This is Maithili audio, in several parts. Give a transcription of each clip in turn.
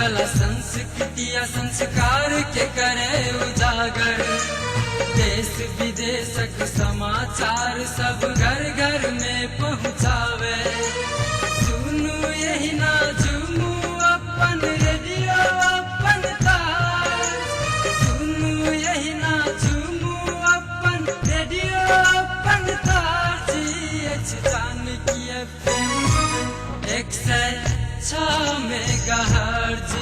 कला संस्कृति आ संस्कार के करे उजागर। देश विदेशक समाचार सब घर घर में पहुँचावे। सुनू यही ना झूमू अपन रेडियो अपन तार। सुनू यही ना झूमू अपन रेडियो अपन तार। G H Janaki FM 106 megahertz.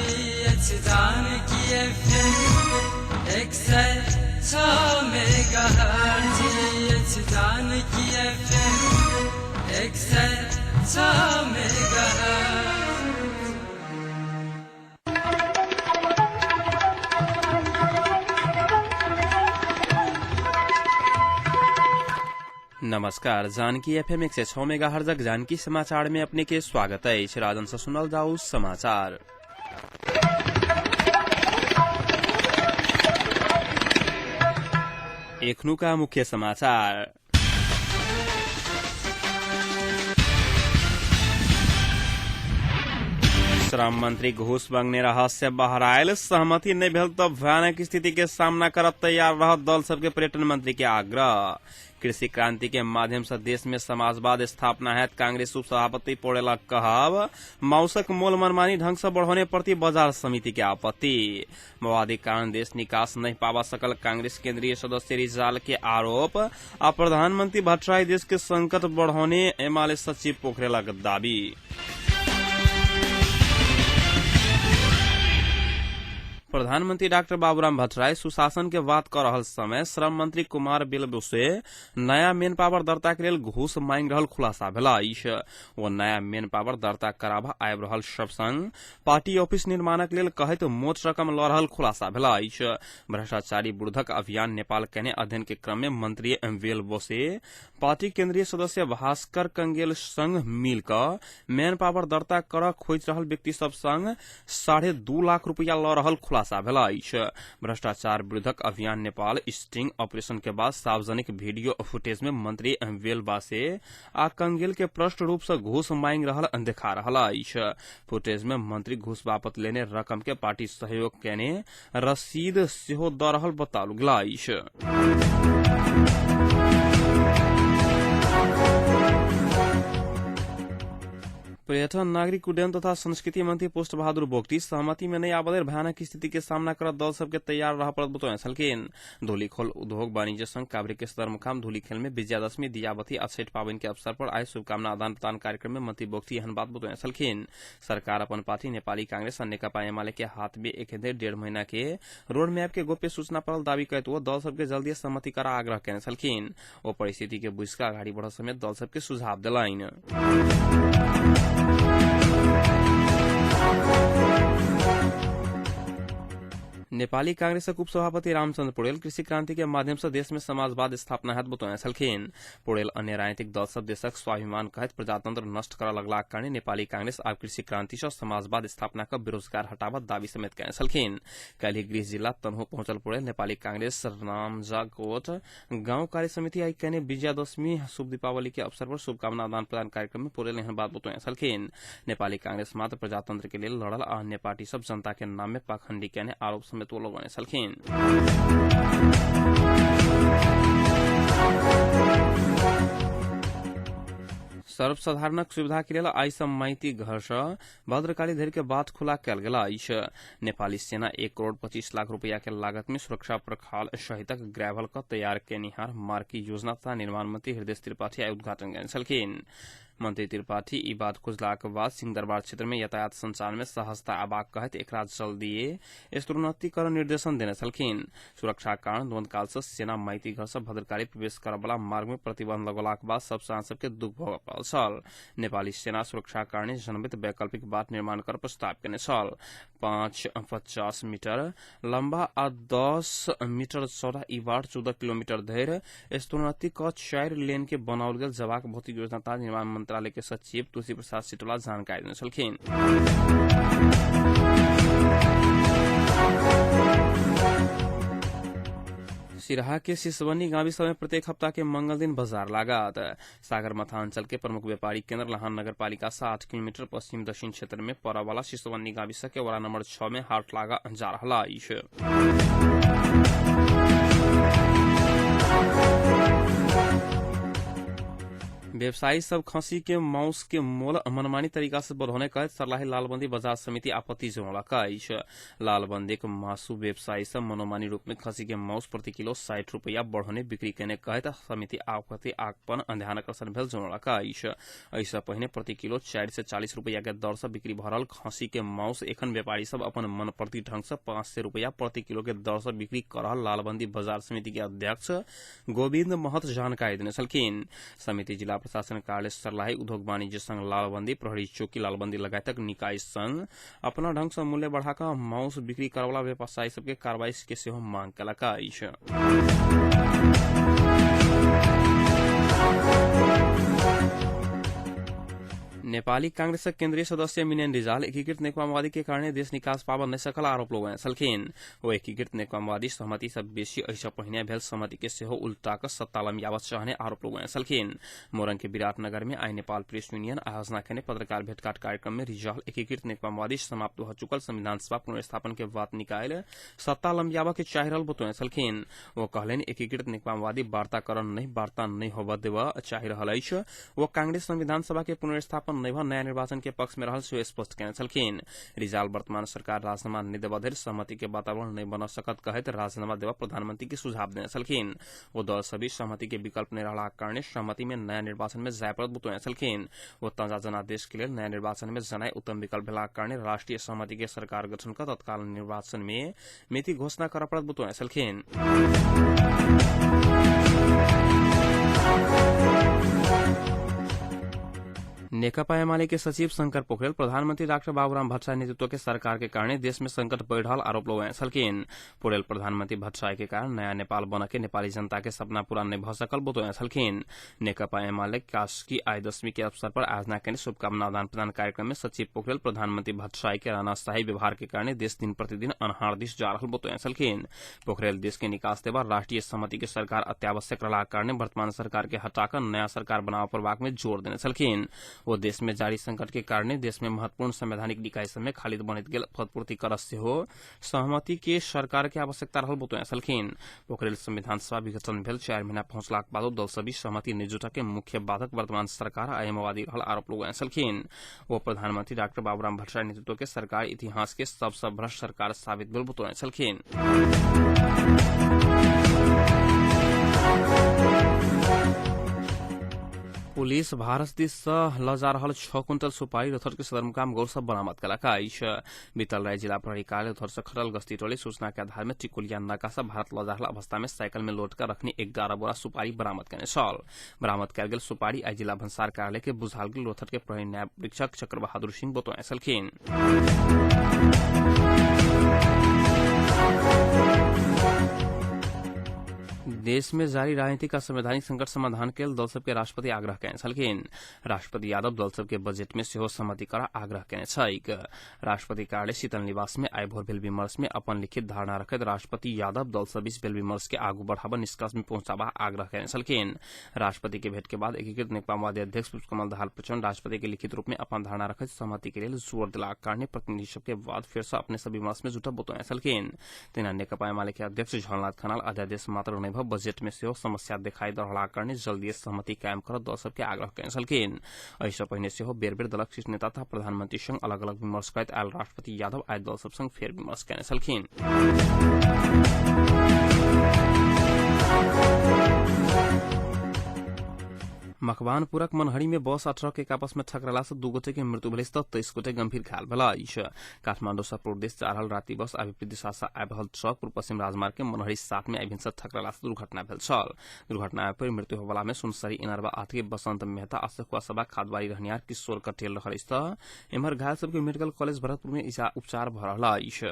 H Janaki FM 106 megahertz. H Janaki FM 106 megahertz. नमस्कार, जानकी एफएम 106 मेगाहर्जक जानकी समाचार में अपने के स्वागत अछि। राजन से सुनल जाऊ समाचार। एखनुका मुख्य समाचार। श्रम मंत्री घूस मांगने रहस्य बहरायल, सहमति नहि भेल तऽ भयानक स्थिति के सामना करब तैयार रहत दल सबके पर्यटन मंत्री के आग्रह। कृषि क्रांति के माध्यम से देश में समाजवाद स्थापना हैत कांग्रेस उपसभापति पौडेलक कहब। माउसक मोल मनमानी ढंग से बढ़ौने प्रति बाजार समिति के आपत्ति। माओवादी कारण देश निकास नहीं पावा सकल कांग्रेस केंद्रीय सदस्य रिजाल के आरोप। आ प्रधानमंत्री भट्टराई देश के संकट बढ़ौने एमाले सचिव पोखरेलक दावी। प्रधानमंत्री डाक्टर बाबूराम भट्टराई सुशासन के बात कर रहल समय श्रम मंत्री कुमार बिलबुसे नया मेन पावर दर्ता के लेल घूस मांगि रहल खुलासा भेल अछि। ओ नया मेन पावर दर्ता कराबऽ आबि रहल सब संग पार्टी ऑफिस निर्माणक लेल कहैत मोट रकम लऽ रहल खुलासा भेल अछि। भ्रष्टाचारी विरुद्धक अभियान नेपाल केने अध्ययन के क्रम में मंत्री वेल बोसे पार्टी केंद्रीय सदस्य भास्कर कंगेल संग मिल कऽ मैन पावर दर्ता करऽ खोजि रहल व्यक्ति सब संग 2.5 लाख रुपया लऽ रहल खुलासा भेल अछि। भ्रष्टाचार विरुद्धक अभियान नेपाल स्टिंग ऑपरेशन के बाद सार्वजनिक वीडियो फुटेज में मंत्री वेलबासे आ कंगेल के प्रष्ट रूप से घूस मांगि रहल देखा रहल अछि। फुटेज में मंत्री घूस बापत लेने रकम के पार्टी सहयोग केने रसीद सेहो दऽ रहल बताओल गेल अछि। पर्यटन, नागरिक उड्डयन तथा संस्कृति मंत्री पोस्ट बहादुर बोगटी सहमति में नहीं आबल भयानक स्थिति के सामना करत दल सबके तैयार रह पड़त बतौने छलखिन। धूलिखोल उद्योग वाणिज्य संघ काभ्रे के सदरमुकाम धूलिखेल में विजयादशमी, दियाबती आ छठि पाबनि के अवसर पर आइ शुभकामना आदान प्रदान कार्यक्रम में मंत्री बोगटी एहन बात बतौने छलखिन। सरकार अपन पार्टी नेपाली कांग्रेस आ नेकपा एमाले के हाथ में एक 1.5 महीना के रोड मैप के गोप्य सूचना पड़ल दावी करैत ओ दल सबके जल्दी सहमति करा आग्रह केने छलखिन। ओ परिस्थिति के बुझि कऽ अगाडि बढ़ऽ समेत दल सबके सुझाव देलनि। नेपाली कांग्रेसक उपसभापति रामचंद्र पौडेल कृषि क्रांति के माध्यम से देश में समाजवाद स्थापना हैत बतौने छलखिन। पौडेल अन्य राजनीतिक दल सब देशक स्वाभिमान कहैत प्रजातंत्र नष्ट करऽ लगलाक कारणे नेपाली कांग्रेस आब कृषि क्रांति सँ समाजवाद स्थापना कऽ बेरोजगार हटाबऽ दावी समेत केने छलखिन। काल्हि गृह जिला तनहु पहुंचल पौडेल नेपाली कांग्रेस रामजाकोट गांव कार्य समिति आई केने विजयादशमी शुभ दीपावली के अवसर पर शुभकामना आदान प्रदान कार्यक्रम में पौडेल एहन बात बतौने छलखिन। नेपाली कांग्रेस मात्र प्रजातंत्र के लेल लड़ल आ अन्य पार्टी सब जनता के नाम में पाखंडी केने आरोप समेत ओ लगौने छलखिन। सर्वसाधारणक सुविधा के लेल आइ सँ माइती घर सँ भद्रकाली धरि के बाट खुला कयल गेल अछि। नेपाली सेना 1 करोड़ 25 लाख रुपया के लागत में सुरक्षा प्रखाल सहितक ग्रेवल क तैयार केनिहार मार्ग योजना तथा निर्माण मंत्री हृदय त्रिपाठी आइ उद्घाटन केने छलखिन। मंत्री त्रिपाठी ई बात खुजलाक बाद सिंहदरबार क्षेत्र में यातायात संचालन में सहजता आबाक कहैत एकरा जल्दिए स्तरोन्नति कर निर्देशन देने छलखिन। सुरक्षा कारण द्वंद्वकाल से सेना माइती घर से भद्रकाली प्रवेश करऽ मार्ग में प्रतिबंध लगौलाक बाद सब सांसद सबके दुख भोगऽ पड़ल छल। नेपाली सेना सुरक्षा कारणे जनमित वैकल्पिक बाट निर्माण कर प्रस्ताव केने छल। 550 मीटर लंबा आ 10 मीटर चौड़ा ई बाट 14 किलोमीटर धरि स्तरोन्नति क 4 लेन के बनाओल गेल जबाक भौतिक योजना तथा निर्माण मंत्रालय के सचिव तुलसी प्रसाद सिटोला जानकारी देने छलखिन। सिरहा के सिसवनी गाविस में प्रत्येक हप्ता के मंगल दिन बाजार लागत। सागरमाथा अंचल के प्रमुख व्यापारिक केन्द्र लहान नगरपालिका 60 किलोमीटर पश्चिम दक्षिण क्षेत्र में पड़वाला सिसवनी गाविस के वड़ा नंबर 6 में हाट लागा जा रहा अछि। व्यवसायी सब खसी के मांस के मोल मनमानी तरीका से बढ़ौने कहैत सर्लाही लालबंदी बजार समिति आपत्ति जनौलक अछि। लालबंदी के मासु व्यवसायी सब मनोमानी रूप में खसी के मांस प्रति किलो 60 रुपया बढ़ौने बिक्री केने कहैत समिति आपत्ति आगपन ध्यानाकर्षण भेल जनौलक अछि। एहिसँ पहिने प्रति किलो 4 से 40 रुपया के दर से बिक्री भऽ रहल खसी के मांस एखन व्यापारी सब अपन मनप्रति ढंग से 500 रुपया प्रति किलो के दर से बिक्री कर रहल लालबंदी बाजार समिति के अध्यक्ष गोविंद महत जानकारी देने छलखिन। समिति जिला प्रशासन कार्यालय सर्लाही, उद्योग वाणिज्य संघ लालबंदी, प्रहरी चौकी लालबंदी लगायतक निकाय संघ अपना ढंग से मूल्य बढ़ाकऽ मांस बिक्री करवला व्यवसायी सबके कार्रवाई के सेहो मांग केलक अछि। नेपाली कांग्रेसक केन्द्रीय सदस्य मिनेन रिजाल एकीकृत नेकपा माओवादी के कारण देश निकास पाबऽ नहि सकल आरोप लगौने छलखिन। ओ एकीकृत नेकपा माओवादी सहमति सँ बेसी एहिसँ पहिने भेल सहमति के सेहो उल्टा कऽ सत्ता लम्बियाबऽ चाहने आरोप लगौने छलखिन। मोरंग के विराटनगर में आइ नेपाल प्रेस यूनियन आयोजना केने पत्रकार भेटघाट कार्यक्रम में रिजाल एकीकृत नेकपा माओवादी समाप्त भऽ चुकल संविधान सभा पुनर्स्थापन के बात निकालि सत्ता लम्बियाबऽ के चाहि रहल बतौने छलखिन। ओ कहलनि एकीकृत नेकपा माओवादी वार्ताकरण नहि वार्ता नहि होबऽ देबऽ चाहि रहल अछि। ओ कांग्रेस संविधान सभा के पुनर्स्थापन नहि भऽ नयाँ निर्वाचन के पक्ष में रहल सेहो स्पष्ट केने छलखिन। रिजाल वर्तमान सरकार राजीनामा नहि देबऽ धरि सहमति के वातावरण नहि बन सकत कहैत राजीनामा देबऽ प्रधानमंत्री के सुझाव देने छलखिन। ओ दल सभी सहमति के विकल्प नहि रहलाक कारणे सहमति में नयाँ निर्वाचन में जाय पड़त बतौने छलखिन। ओ ताजा जनादेश के लेल नयाँ निर्वाचन में जनाइ उत्तम विकल्प भेलाक कारणे राष्ट्रिय सहमति के सरकार गठन कऽ तत्काल निर्वाचन में मिति घोषणा करऽ पड़त बतौने छलखिन। नेकपा एमाले के सचिव शंकर पोखरेल प्रधानमंत्री डाक्टर बाबूराम भट्टराई नेतृत्व के सरकार के कारण देश में संकट बढ़ रहल आरोप लगौने छलखिन। पोखरेल प्रधानमंत्री भट्टराई के कारण नयाँ नेपाल बन के नेपाली जनता के सपना पूरा नहि भऽ सकल बतौने छलखिन। नेकपा एमाले कास्की आइ दशमी के अवसर पर आयोजना केने शुभकामना आदान प्रदान कार्यक्रम में सचिव पोखरेल प्रधानमंत्री भट्टराई के रानाशाही व्यवहार के कारण देश दिन प्रतिदिन अन्हार दिश जा रहल बतौने छलखिन। पोखरेल देश के निकास देबा राष्ट्रीय सहमति के सरकार अत्यावश्यक रहलाक कारणे वर्तमान सरकार के हटाकऽ नयाँ सरकार बनाबऽ पड़बाक में जोर देने छलखिन। ओ देश में जारी संकट के कारणे देश में महत्वपूर्ण संवैधानिक निकाय सब में खाली बनैत गेल पदपूर्ति करऽ सेहो सहमति के सरकार के आवश्यकता रहल बतौने छलखिन। पोखरेल संविधान सभा विघटन भेल 4 महीना पहुंचलाक बादो दल सब बीच सहमति नहि जुटऽ के मुख्य बाधक वर्तमान सरकार आ माओवादी रहल आरोप लगौने छलखिन। ओ प्रधानमंत्री डाक्टर बाबूराम भट्टराई नेतृत्व के सरकार इतिहास के सबसँ भ्रष्ट सरकार साबित भेल बतौने छलखिन। पुलिस भारत दिस सँ लऽ जा रहल 6 क्विंटल सुपारी रथर के सदरमुकाम गौर सँ बरामद केलक अछि। बीतल राति जिला प्रहरी कार्यालय रथर सँ खटल गश्ती टोली सूचना के आधार में टिकुलिया नाका सँ भारत लऽ जा रहल अवस्था में साइकिल में लोड कऽ रखने 11 बोरा सुपारी बरामद केने छल। बरामद कयल गेल सुपारी आइ जिला भन्सार कार्यालय के बुझाल गेल रोथर के प्रहरी न्याय परीक्षक चक्र बहादुर सिंह बतौने छलखिन। देश में जारी राजनीतिक आ संवैधानिक संकट समाधान के लेल दल सबके राष्ट्रपति आग्रह केने छलखिन। राष्ट्रपति यादव दल सबके बजट में सेहो सहमति करऽ आग्रह केने छैक। राष्ट्रपति कार्यालय शीतल निवास में आइ भोर भेल विमर्श में अपन लिखित धारणा रखैत राष्ट्रपति यादव दल सब बीच भेल विमर्श के आगू बढ़ाबऽ निष्कर्ष में पहुंचाबऽ आग्रह केने छलखिन। राष्ट्रपति के भेंट के बाद एकीकृत नेकपा माओवादी अध्यक्ष पुष्पकमल दाहाल प्रचण्ड राष्ट्रपति के लिखित रूप में अपन धारणा रखैत सहमति के लेल जोर देलाक कारणे प्रतिनिधि सबके बाद फेर सँ अपने सब विमर्श में जुटब बतौने छलखिन। तहिना नेकपा एमाले के अध्यक्ष झलनाथ खनाल अध्यादेश मात्र नहि भऽ बजट में सेहो समस्या देखाई दऽ रहलाक कारणे जल्दीए सहमति कायम करऽ दल सबके आग्रह केने छलखिन। एहिसँ पहिने सेहो बेर बेर दलक शीर्ष नेता तथा प्रधानमंत्री संग अलग अलग विमर्श करैत आयल राष्ट्रपति यादव आइ दल सब संग फेर विमर्श केने छलखिन। मकवानपुरक मनहरी में बस आ ट्रक एक आपस में ठकराला से 2 गोटे के मृत्यु भेल तऽ 23 गोटे गंभीर घायल भेल अछि। काठमांडू सँ पूर्व दिस जा रहल राति बस आ विपरीत दिशा सँ आबि रहल ट्रक पूर्व पश्चिम राजमार्ग के मनहरी 7 में आइ भिनसर ठकराला से दुर्घटना भेल छल। दुर्घटना में पड़ि मृत्यु होबला में सुनसरी इनरवा 8 के बसंत मेहता आ सखुआ खादबारी रहनिहार किशोर कटेल रहल अछि तऽ एम्हर घायल सबके मेडिकल कॉलेज भरतपुर में उपचार भऽ रहल अछि।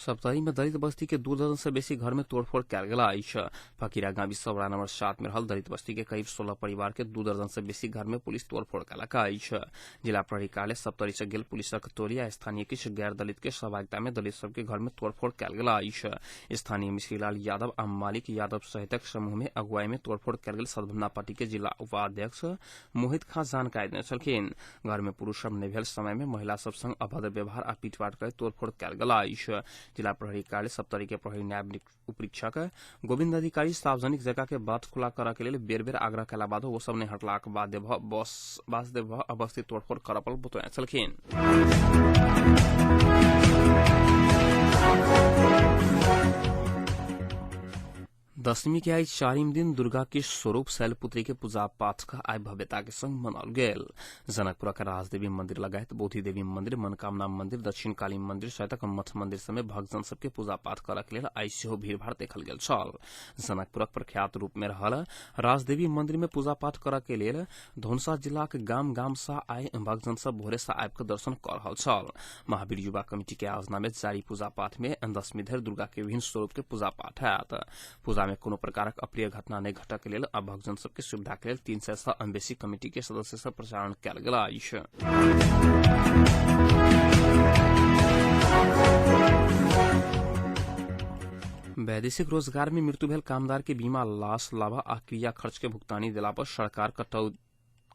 सप्तरी में दलित बस्ती के 2 दर्जन से बेसी घर में तोड़फोड़ कयल गेल अछि। फकीरा गाविस वडा नंबर 7 में रहल दलित बस्ती के करीब 16 परिवार के 2 दर्जन से बेसी घर में पुलिस तोड़फोड़ कयलक अछि। जिला प्रहरी कार्यालय सप्तरी से गेल पुलिसक टोली आ स्थानीय किछु गैर दलित के सहभागिता में दलित सबके घर में तोड़फोड़ कयल गेल अछि। स्थानीय मिश्रीलाल यादव आ मालिक यादव सहितक समूह में अगुवाई में तोड़फोड़ कयल गेल सद्भावना पार्टी के जिला उपाध्यक्ष मोहित खां जानकारी देने छलखिन। घर में पुरूष सब नहि भेल समय में महिला सब संग अभद्र व्यवहार आ पीटपाट कर तोड़फोड़ कयल गेल अछि। जिला प्रहरी कार्यालय सप्तरी के प्रहरी नायब उपरीक्षक गोविन्द अधिकारी सार्वजनिक जगह के बाट खुला करऽ के लेल बेर बेर आग्रह कयला बादो ओ सब नहि हटलाक बाध्य भऽ अवस्थित तोड़फोड़ करऽ पड़ल बतौने छलखिन। दशमी के आइ चारिम दिन दुर्गा के स्वरूप शैलपुत्री के पूजा पाठ का आइ भव्यता के संग मनाओल गेल। जनकपुरा के राजदेवी मंदिर लगायत बोधि देवी मंदिर, मनकामना मंदिर, दक्षिण काली मंदिर सहितक मठ मंदिर समेत भक्तजन सबके पूजा पाठ करऽ के लेल आइ सेहो भीड़भाड़ देखल गेल छल। जनकपुरक प्रख्यात रूप में रहल राजदेवी मंदिर में पूजा पाठ करऽ के लेल धनुषा जिलाक गाम गाम सँ आइ भक्तजन सब भोरे सँ आबि कऽ दर्शन कऽ रहल छल। महावीर युवा कमिटी के आयोजना में जारी पूजा पाठ में दशमी धरि दुर्गा के विभिन्न स्वरूप के पूजा पाठ होयत। पूजा में कोनो प्रकारक अप्रिय घटना नहि घटक के लेल आ भक्तजन सबके सुविधा के लेल 300 सँ बेसी कमिटी के सदस्य सब प्रचारण कयल गेल अछि। वैदेशिक रोजगार में मृत्यु भेल कामदार के बीमा लाश लाभा आ क्रिया खर्च के भुगतानी देला पर सरकार कटौती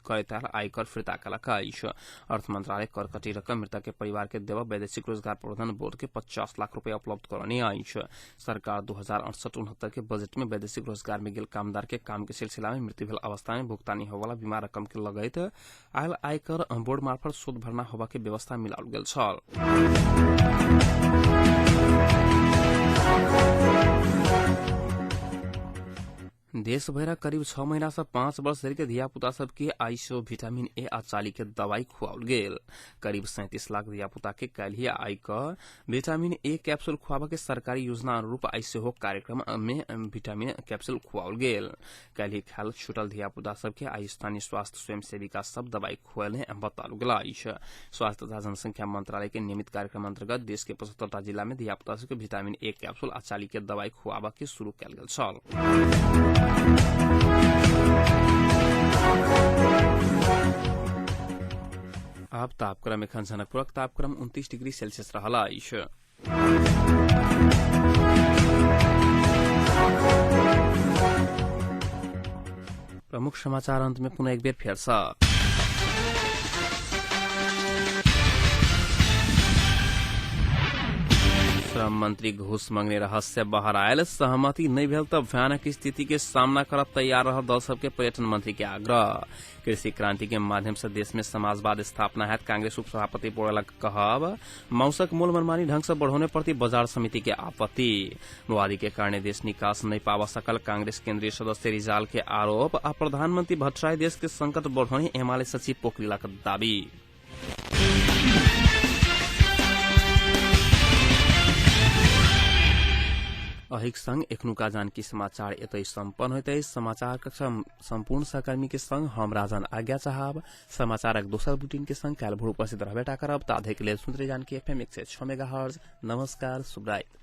करैत आयल आयकर फिर्ता कयलक अछि। अर्थ मंत्रालय कर कटी रकम मृतक के परिवार के देबऽ वैदेशिक रोजगार प्रबंधन बोर्ड के 50 लाख रुपया उपलब्ध करौने अछि। सरकार 2068-69 के बजट में वैदेशिक रोजगार में गेल कामदार के काम के सिलसिला में मृत्यु भेल अवस्था में भुगतानी होवला बीमा रकम के लगैत आयल आयकर बोर्ड मार्फत शोध भरना होबा के व्यवस्था मिलाओल गेल छल। देश भरिक करीब 6 महीना से 5 वर्ष धरि के धियापुता सबके आइसो विटामिन ए आ 40 के दवाई खुआओल गेल। करीब 37 लाख धियापुता के काल्हि आइ क विटामिन ए कैप्सूल खुआबऽ के सरकारी योजना अनुरूप आइ सेहो कार्यक्रम में विटामिन कैप्सूल खुआओल गेल। काल्हि खायल छूटल धियापुता सबके आइ स्थानीय स्वास्थ्य स्वयंसेविका सब दवाई खुएले बताओल गेल अछि। स्वास्थ्य तथा जनसंख्या मंत्रालय के नियमित कार्यक्रम अंतर्गत देश के 75टा जिला में धियापुता सबके विटामिन ए कैप्सूल आ 40 के दवाई खुआबऽ के शुरू कयल गेल छल। आब तापक्रम एखन जनकपुरक तापक्रम 29 डिग्री सेल्सियस रहल अछि। प्रमुख समाचार अंत में पुनः एक बेर फेर सँ। श्रम मंत्री घूस मांगने रहस्य बाहर आयल, सहमति नहि भेल तऽ भयानक स्थिति के सामना करब तैयार रहल दल सबके पर्यटन मंत्री के आग्रह। कृषि क्रांति के माध्यम से देश में समाजवाद स्थापना हैत कांग्रेस उपसभापति पौडेलक कहब। मांसक मूल मनमानी ढंग से बढ़ौने प्रति बाजार समिति के आपत्ति। माओवादी के कारण देश निकास नहीं पावा सकल कांग्रेस केंद्रीय सदस्य रिजाल के आरोप आ प्रधानमंत्री भट्टराई देश के संकट बढ़ौने एमाले सचिव पोखरिलाक दावी। अहिक संग एखनुका जानकी समाचार एतै सम्पन्न होइत अछि। समाचार कक्षा सम्पूर्ण सहकर्मी के संग हम राजन आज्ञा चाहब। समाचारक दोसर बुलेटिन के संग काल्हि भोर उपस्थित रहबे टा करब। ताधरि के लेल सुनते जानकी एफएम 106 मेगाहर्ज। नमस्कार, शुभ राति।